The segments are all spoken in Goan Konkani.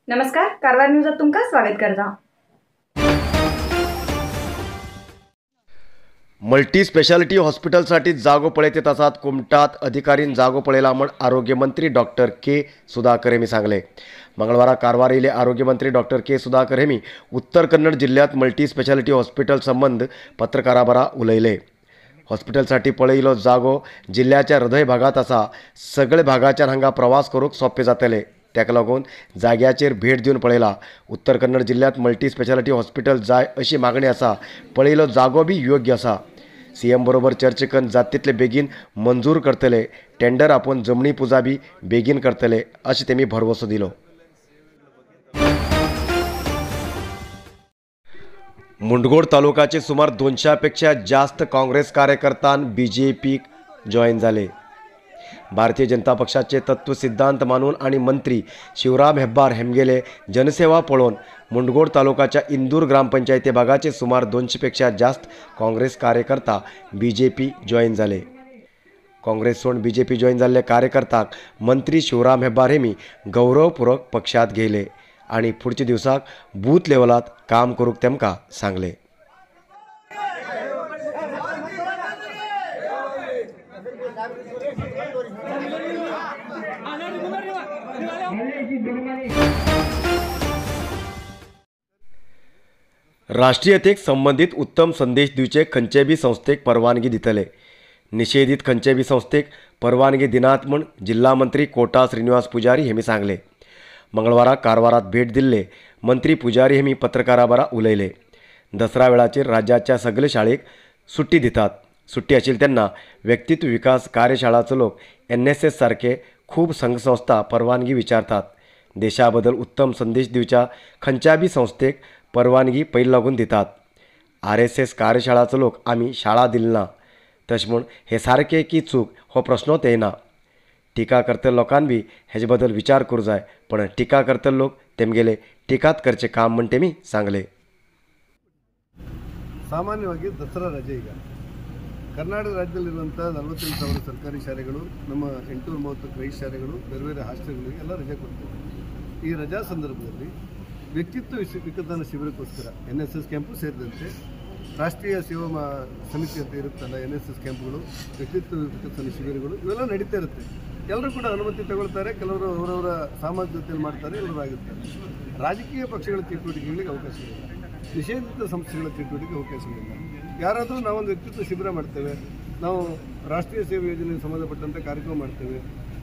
नमस्कार, कारवार न्यूजात तुमकां स्वागत करता। मल्टी स्पेशालिटी हॉस्पिटलसाठी जागो पळयत आसात। कुमटात अधिकारीन जागो पळयला म्हण आरोग्यमंत्री डॉक्टर के सुधाकर हेमी सांगले। मंगळवारा कारवार येयले आरोग्यमंत्री डॉक्टर के सुधाकर हेमी उत्तर कन्नड जिल्ह्यात मल्टी स्पेशालिटी हॉस्पिटल संबंध पत्रकाराबरा उलयले। हॉस्पिटलसाठी पळयिल्लो जागो जिल्ह्याच्या हृदय भागात आसा। सगळे भागाच्यान हांगा प्रवास करूंक सोंपे जातले, ताका लागून जाग्याचेर भेट दिवन पळयला। उत्तर कन्नड जिल्ह्यात मल्टी स्पेशालिटी हॉस्पिटल जाय अशी मागणी आसा। पळयिल्लो जागो बी योग्य आसा। सीएम बरोबर चर्चा करून जात तितले बेगीन मंजूर करतले। टेंडर आपोवन जमनी पुजा बी बेगीन करतले अशें तेमी भरवसो दिलो। मुंडगोड तालुकाचे सुमार 200 पेक्षा जास्त काँग्रेस कार्यकर्त्यां बीजेपीक जॉईन जाले। भारतीय जनता पक्षाचे तत्व सिद्धांत मानून आणि मंत्री शिवराम हेब्बार हेमगेले जनसेवा पळोवन मुंडगोड तालुकाच्या इंदूर ग्रामपंचायती भागाचे सुमार 200 पेक्षा जास्त काँग्रेस कार्यकर्ता बीजेपी जॉईन जाले। काँग्रेस सोडून बीजेपी जॉईन जाल्ले कार्यकर्त्यांक मंत्री शिवराम हेब्बार हेमी गौरवपूर्वक पक्षात घेयले आणि पुढच्या दिवसाक बूथ लेवलात काम करूक तेमकां सांगले। राष्ट्रीयतेक संबंधित उत्तम संदेश दिवचे खंयचे बी संस्थेक परवानगी दितले। निषेधित खंयचे बी संस्थेक परवानगी दिनात म्हूण जिल्हा मंत्री कोटा श्रीनिवास पुजारी हेमी सांगले। मंगळवारा कारवारात भेट दिल्ले मंत्री पुजारी हेमी पत्रकाराबरा उलयले। दसरा वेळाचेर राज्याच्या सगळे शाळेक सुट्टी दितात। सुट्टी आशिल्ली तेन्ना व्यक्तित्व विकास कार्यशाळा चलोवंक एनएसएस सारके खूब संघसंस्था परवानगी विचारतात। देशा बद्दल उत्तम संदेश दिवच्या खंयच्या बी संस्थेक परवानगी पयलीं लागून दितात। आरएसएस कार्यशाळा चलोवंक आमी शाळा दिली ना, तशें म्हूण हे सारकें की चूक हो प्रश्नोच येना। टिका करतले लोकान बी हेजे बद्दल विचार करूं जाय, पण टिका करतले लोक तेमगेले टिकात करचे काम म्हण तेमी सांगले। ಸಾಮಾನ್ಯವಾಗಿ ದಸರಾ ರಜೆ ಈಗ ಕರ್ನಾಟಕ ರಾಜ್ಯದಲ್ಲಿರುವಂಥ 48,000 ಸರ್ಕಾರಿ ಶಾಲೆಗಳು, ನಮ್ಮ 830 ಕ್ರೈಸ್ಟ್ ಶಾಲೆಗಳು, ಬೇರೆ ಬೇರೆ ಹಾಸ್ಟೆಲ್ಗಳಿಗೆ ಎಲ್ಲ ರಜೆ ಕೊಡ್ತೀವಿ. ಈ ರಜಾ ಸಂದರ್ಭದಲ್ಲಿ ವ್ಯಕ್ತಿತ್ವ ವಿಕಸನ ಶಿಬಿರಕ್ಕೋಸ್ಕರ ಎನ್ ಎಸ್ ಎಸ್ ಕ್ಯಾಂಪು ಸೇರಿದಂತೆ ರಾಷ್ಟ್ರೀಯ ಸೇವಾ ಸಮಿತಿ ಅಂತ ಇರುತ್ತಲ್ಲ, ಎನ್ ಎಸ್ ಎಸ್ ಕ್ಯಾಂಪ್ಗಳು, ವ್ಯಕ್ತಿತ್ವ ವಿಕಸನ ಶಿಬಿರಗಳು ಇವೆಲ್ಲ ನಡೀತಾ ಇರುತ್ತೆ. ಎಲ್ಲರೂ ಕೂಡ ಅನುಮತಿ ತಗೊಳ್ತಾರೆ, ಕೆಲವರು ಅವರವರ ಸಾಮಾಜಿಕ ಜೊತೆಯಲ್ಲಿ ಮಾಡ್ತಾರೆ, ಎಲ್ಲರೂ ಆಗುತ್ತಾರೆ. ರಾಜಕೀಯ ಪಕ್ಷಗಳ ಚಟುವಟಿಕೆಗಳಿಗೆ ಅವಕಾಶವಿಲ್ಲ, ನಿಷೇಧಿತ ಸಂಸ್ಥೆಗಳ ಚಟುವಟಿಕೆ ಅವಕಾಶವಿಲ್ಲ. ಯಾರಾದರೂ ನಾವೊಂದು ವ್ಯಕ್ತಿತ್ವ ಶಿಬಿರ ಮಾಡ್ತೇವೆ, ನಾವು ರಾಷ್ಟ್ರೀಯ ಸೇವೆ ಯೋಜನೆಗೆ ಸಂಬಂಧಪಟ್ಟಂಥ ಕಾರ್ಯಕ್ರಮ ಮಾಡ್ತೇವೆ,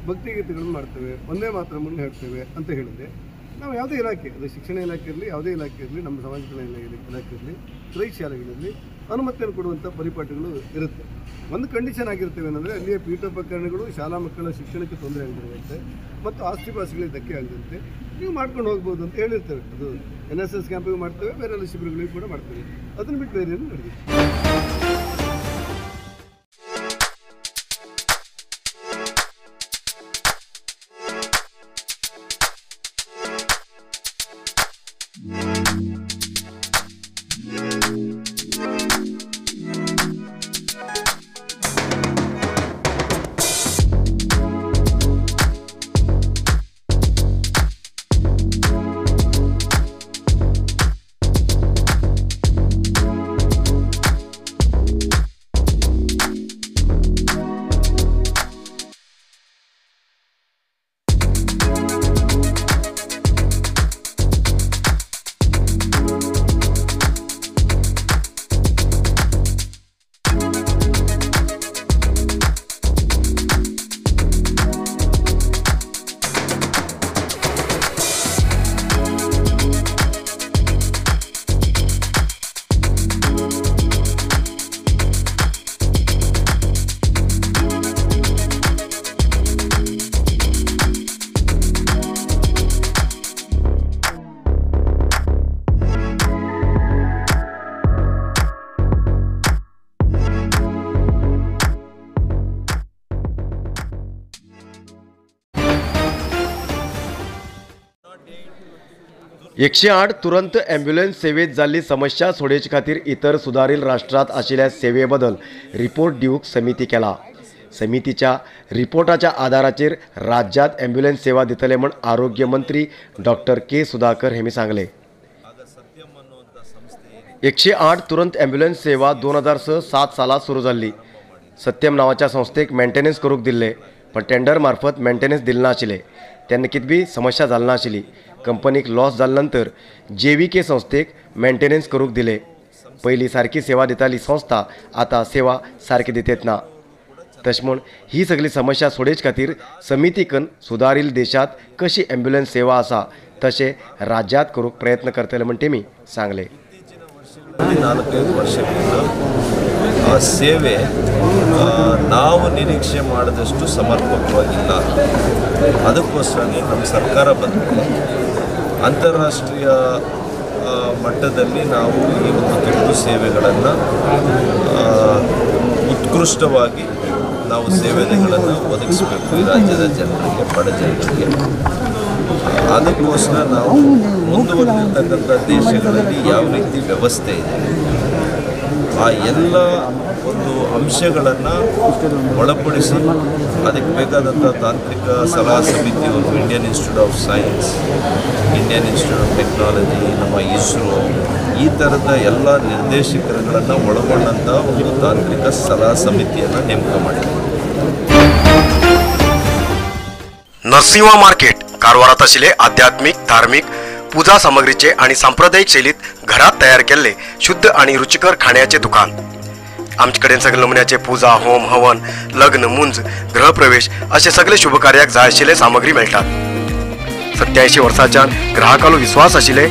ಭಕ್ತಿಗೀತೆಗಳನ್ನು ಮಾಡ್ತೇವೆ, ಒಂದೇ ಮಾತ್ರ ಮುಂದೆ ಹೇಳ್ತೇವೆ ಅಂತ ಹೇಳಿದರೆ ನಾವು ಯಾವುದೇ ಇಲಾಖೆ, ಅದು ಶಿಕ್ಷಣ ಇಲಾಖೆ ಇರಲಿ, ಯಾವುದೇ ಇಲಾಖೆ ಇರಲಿ, ನಮ್ಮ ಸಮಾಜ ಕಲ್ಯಾಣ ಇಲಾಖೆ ಇರಲಿ, ಕ್ರೈಸ್ಟ್ ಶಾಲೆಗಳಿರಲಿ, ಅನುಮತಿಯನ್ನು ಕೊಡುವಂಥ ಪರಿಪಾಠಗಳು ಇರುತ್ತೆ. ಒಂದು ಕಂಡೀಷನ್ ಆಗಿರ್ತೇವೆ ಏನಂದರೆ ಅಲ್ಲಿಯ ಪೀಠೋಪಕರಣಗಳು ಶಾಲಾ ಮಕ್ಕಳ ಶಿಕ್ಷಣಕ್ಕೆ ತೊಂದರೆ ಆಗದಿರುವಂತೆ ಮತ್ತು ಆಸ್ತಿಪಾಸ್ತಿಗಳಿಗೆ ಧಕ್ಕೆ ಆಗದಂತೆ ನೀವು ಮಾಡ್ಕೊಂಡು ಹೋಗ್ಬೋದು ಅಂತ ಹೇಳಿರ್ತೇವೆ. ಅದು ಎನ್ ಎಸ್ ಎಸ್ ಕ್ಯಾಂಪಿಗೂ ಮಾಡ್ತೇವೆ, ಬೇರೆ ಎಲ್ಲ ಶಿಬಿರಗಳಿಗೂ ಕೂಡ ಮಾಡ್ತೇವೆ. ಅದನ್ನು ಬಿಟ್ಟು ಬೇರೆ ಏನು ನಡೆದಿದೆ. एकशे आठ तुरंत ॲम्ब्युलन्स सेवेत जाल्ली समस्या सोडोवचे खातीर इतर सुदारील राष्ट्रांत आशिल्ल्या सेवे बदल रिपोर्ट दिवंक समिती केला। समितीच्या रिपोर्टाच्या आदाराचेर राज्यांत ॲम्ब्युलन्स सेवा दितले म्हूण आरोग्य मंत्री डॉक्टर के सुधाकर हेमी सांगले. 108 तुरंत ॲम्ब्युलन्स सेवा 2006-7 सालात सुरू जाल्ली. सत्यम नांवाच्या संस्थेक मेंटेनन्स करूंक दिल्ले, पण टेंडर मार्फत मेंटेनन्स दिले नाशिल्ले. तेन्ना कितें बी समस्या जाली नाशिल्ली. कंपनीक लॉस जाले नंतर JVK संस्थेक मेंटेनन्स करूंक दिले. पयलीं सारकी सेवा दिताली संस्था आतां सेवा सारकी दितेत ना. तशें म्हूण ही सगळी समस्या सोडोवचे खातीर समितीकन सुदारिल देशांत कशी ॲम्ब्युलन्स सेवा आसा तशें राज्यांत करूंक प्रयत्न करतले म्हूण तेमी सांगले. 4-5 ವರ್ಷಗಳಿಂದ ಆ ಸೇವೆ ನಾವು ನಿರೀಕ್ಷೆ ಮಾಡಿದಷ್ಟು ಸಮರ್ಪಕವಾಗಿಲ್ಲ. ಅದಕ್ಕೋಸ್ಕರನೇ ನಮ್ಮ ಸರ್ಕಾರ ಬಂದ ಅಂತಾರಾಷ್ಟ್ರೀಯ ಮಟ್ಟದಲ್ಲಿ ನಾವು ಈ ಒಂದು ತುರ್ತು ಸೇವೆಗಳನ್ನು ಉತ್ಕೃಷ್ಟವಾಗಿ ನಾವು ಸೇವೆಗಳನ್ನು ಒದಗಿಸಬೇಕು ಈ ರಾಜ್ಯದ ಜನರಿಗೆ, ಬಡ ಜನರಿಗೆ. ಅದಕ್ಕೋಸ್ಕರ ನಾವು ಮುಂದುವರೆದಿರ್ತಕ್ಕಂಥ ದೇಶಗಳಲ್ಲಿ ಯಾವ ರೀತಿ ವ್ಯವಸ್ಥೆ ಇದೆ ಆ ಎಲ್ಲ ಒಂದು ಅಂಶಗಳನ್ನು ಒಳಪಡಿಸಿ ಅದಕ್ಕೆ ಬೇಕಾದಂಥ ತಾಂತ್ರಿಕ ಸಲಹಾ ಸಮಿತಿಯವರು, Indian Institute of Science, Indian Institute of Technology, ನಮ್ಮ ಇಸ್ರೋ, ಈ ಥರದ ಎಲ್ಲ ನಿರ್ದೇಶಕರುಗಳನ್ನು ಒಳಗೊಂಡಂಥ ಒಂದು ತಾಂತ್ರಿಕ ಸಲಹಾ ಸಮಿತಿಯನ್ನು ನೇಮಕ ಮಾಡಿದೆ. नरसिंहा मार्केट कारवारात आशिल्ले आध्यात्मिक, धार्मिक पूजा सामग्रीचे आणि सांप्रदायिक शैलीत घरात तयार केल्ले शुद्ध आणि रुचिकर खाण्याचे दुकान. आमचे कडेन सगळे नमुन्याचे पूजा, होम, हवन, लग्न, मुंज, गृहप्रवेश असे सगळे शुभकार्याक जाय आशिल्ले सामग्री मेळटात. 87 वर्सांच्यान ग्राहकालो विश्वास आशिल्ले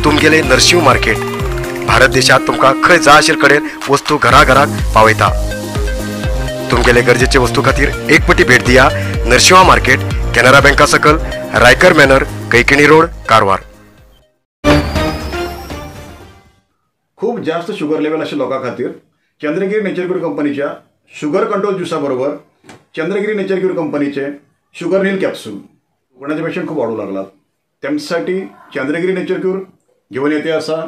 तुमगेले नरसिंह मार्केट भारत देशात तुमकां खंय जाय आशिल्ले कडेन वस्तू घराघराक पावयता. तुमगेले गरजेचे वस्तू खातीर एक पटी भेट दिया नरसिंहा मार्केट, केनरा बँका सकल, रायकर मॅनर, कैकिणी रोड, कारवार. खूप जास्त शुगर लेवल आशिल्ल्या लोकां खातीर चंद्रगिरी नेचर क्यूर कंपनीच्या शुगर कंट्रोल ज्युसा बरोबर चंद्रगिरी नेचर क्यूर कंपनीचे शुगर नील कॅप्सूल कोणाचे पेशंट खूप वाढू लागलात त्यांच्यासाठी चंद्रगिरी नेचर क्यूर घेऊन येते असा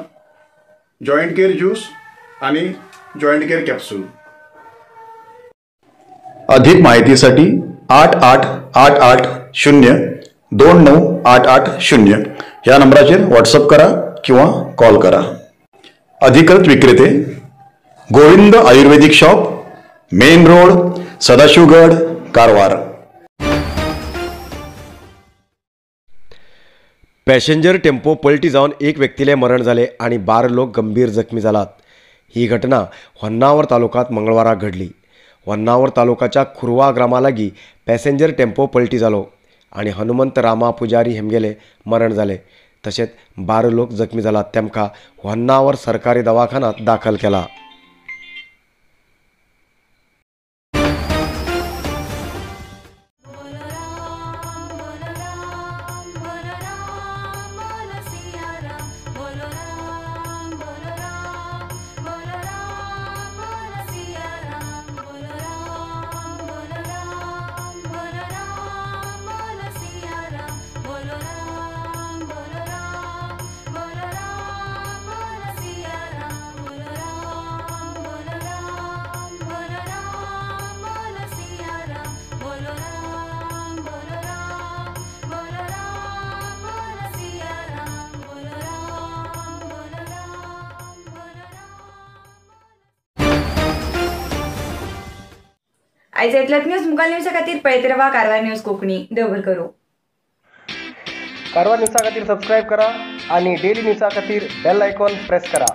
जॉईंट केअर ज्यूस आणि जॉईंट केअर कॅप्सूल. अधिक माहितीसाठी 8 8 8 8 0 2 9 8 8 0 या नंबराचेर व्हॉट्सअप करा किंवा कॉल करा. अधिकृत विक्रेते Govind Ayurvedic shop, main road, Sadashivgad, Karwar. Passenger tempo पलटी जावन एक व्यक्तीले मरण जाले आणि 12 लोक गंभीर जखमी जालात. ही घटना होन्नावर तालुक्यात मंगळवारा घडली. होन्नावर तालुक्याच्या खुरवा ग्रामालागी पॅसेंजर टेम्पो पलटी जालो आणि हनुमंत रामा पुजारी हेमगेले मरण जाले. तसेच 12 लोक जखमी जालात. तेमकां होन्नावर सरकारी दवाखान्यात दाखल केला. आयज इतलेंच न्यूज मुखार न्यूजा खातीर पळयत रावा कारवार न्यूज कोंकणी. देव बरें करूं. कारवार न्यूजा खातीर सबस्क्रायब करा आणि डेली न्यूजा खातीर बेल आयकॉन प्रेस करा.